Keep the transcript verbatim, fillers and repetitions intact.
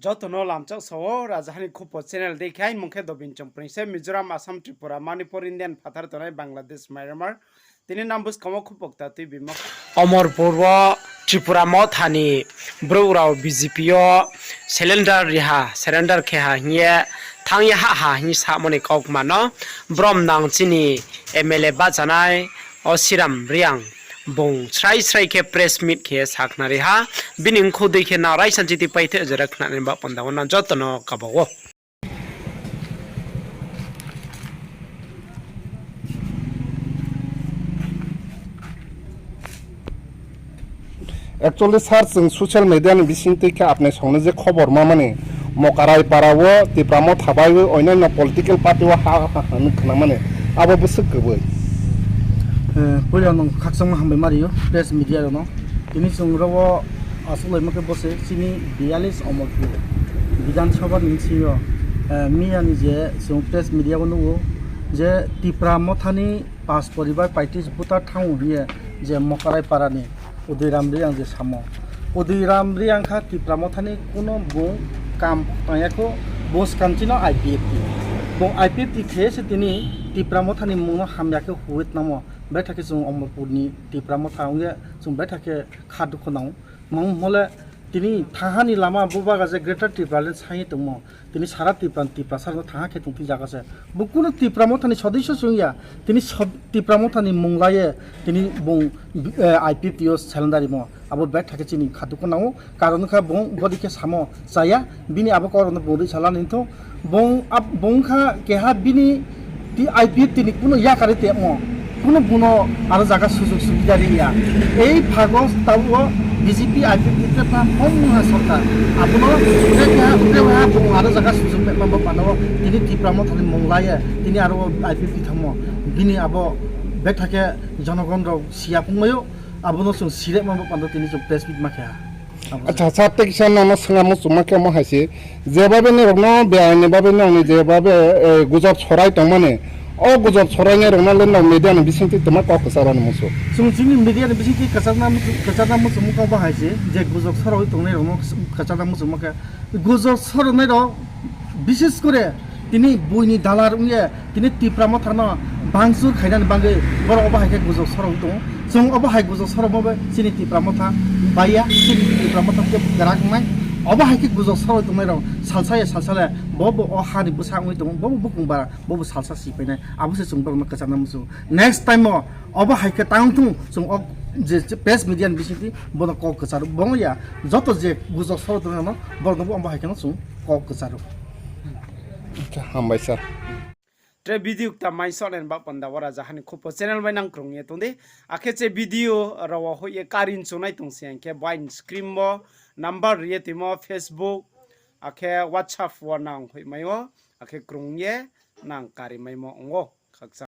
Joto no lamchak sa ou, Rajaha ni Khupo channel dei khe, aini mung khe Dobin Chongpreng se, Mizoram, Assam, Tripura, Manipur, Indian phathar tongnai Bangladesh, Myanmar. Tini nang buskang wo khupo kta tuibimo. Omorpur wo Tripura Motha ni brouh rao B J P yo surrender ri ha, surrender khe ha hing ye, thanng ye hah ha hing samo ni kaukma no brom nang chini M L A bahchanai Osiram Reang bung srai srai khe press meet khe sakhnari ha. Bini mkhu dei khe nang raisa chiti paithe jora khnanai ba panda wo nang joto no kaba ou. Actually, sir, chwng social media ni bising twi khe apnai songno je khobor ma mani, Mokarai para o Tipra Motha bai wi oinano political party o ha ha hwnwi khna mani, abo bwswk kwbwi. Eh, puila nwng khakchangma hambai ma rio press media rokno. Tini chwng oro o aswk laima khe bo se chini biyalis Omorpur Bidhan Sabha ni bisingo, eh, miya ni je chwng press media o nugo je Tipra Motha ni pas poribar paitris voter thango hwnwi je Mokarai para ni Udoi Ram Reang je samo. Udoi Ram Reang kha Tipra Motha ni kuno bung kam tangya kho, bo skang chino I P F T. Bung I P F T khe se tini Tipra Motha ni mungno hamya khe huwi tnamo. Betha khe chwng Omorpur ni Tipra Motha wngya, chwng betha khe kha dukho nang. Mang hole tini thanha ni lama bo baga je Greater Tipraland sai tongmo. Tini sara Tipra, Tiprasa rokno thanha khe tongthai jaga se. Bo kuno Tipra Motha ni sodisyo se wngya. Tini sod-, Tipra Motha ni mung laiye tini bung, eh, I P F T o surrender rimo. Abo betha khe chini kha dukho nango. Karon kha bung bodi khe samo chaya. Bini abo kok rokno bung ri sala ni thung. Bung ab-, bung kha keha bini ti I P F T ni kuno yakari temo. Kuno buno aro jaga sujug subida riya. Ei phago tabuo B J P I P F T ni khe pha hom ha sorkar. Abono tre keha, tre keha bung aro jaga sujug mema bo panda o tini Tipra Motha ni mung laiye tini aro I P F T thangmo. Bini abo betha khe jonogon rok siya phungmaio. Abono chwng sirema bo panda tini chwng press meet ma khe ha. Abo Acha, sir, tei kisa nono swnga muchungma khe omo hai se. Je babe ni rokno, beaini babe ni rokni je babe, eh, gujor sorai tongmani. O gujor sorainai rokno le no media ni bisingtwi tongma kok kwcharo ni muchung. Chwng chini media ni bisingtwi kwcharna muchung, kwcharna muchungma khe obo hai se, je gujor soroi tongnai rokno kwcharna muchungma khe, gujor soronai rok, bises kore, tini buini dalar wngye, tini Tipra Motha no bangchur khainani bagwi borok obo hai khe gujor soroi tong. Chwng obo hai gujor soroma bai chini Tipra Motha baiya, chini Tipra Motha khe kwrak wngnai. Obo hai khe gujor soroi tongnai rok salsa ya salsa le bo bo o ha ni bwsa wngwi tongo, bo bo bukung bara, bo bo salsa si painai. Abo se chwng borokno kwcharna muchung. Next time o obo hai khe tang thung, chwng o je, je press media ni bisingtwi bono kok kwcharo bo ya. Joto je gujor soroi tongnai rokno borokno bo obo hai kheno chwng kok kwcharo. Hambai sir. Tre video kta mai sone ba panda o Rajaha ni Khupo channel bai nang krung ye tong di. Akhe che video rao hoih ye karin chungnai tong se hing khe bai screen bo number ri ye timo Facebook akhe WhatsApp o nang hoih mai o akhe krung ye nang kari mai mo ong o khakchang.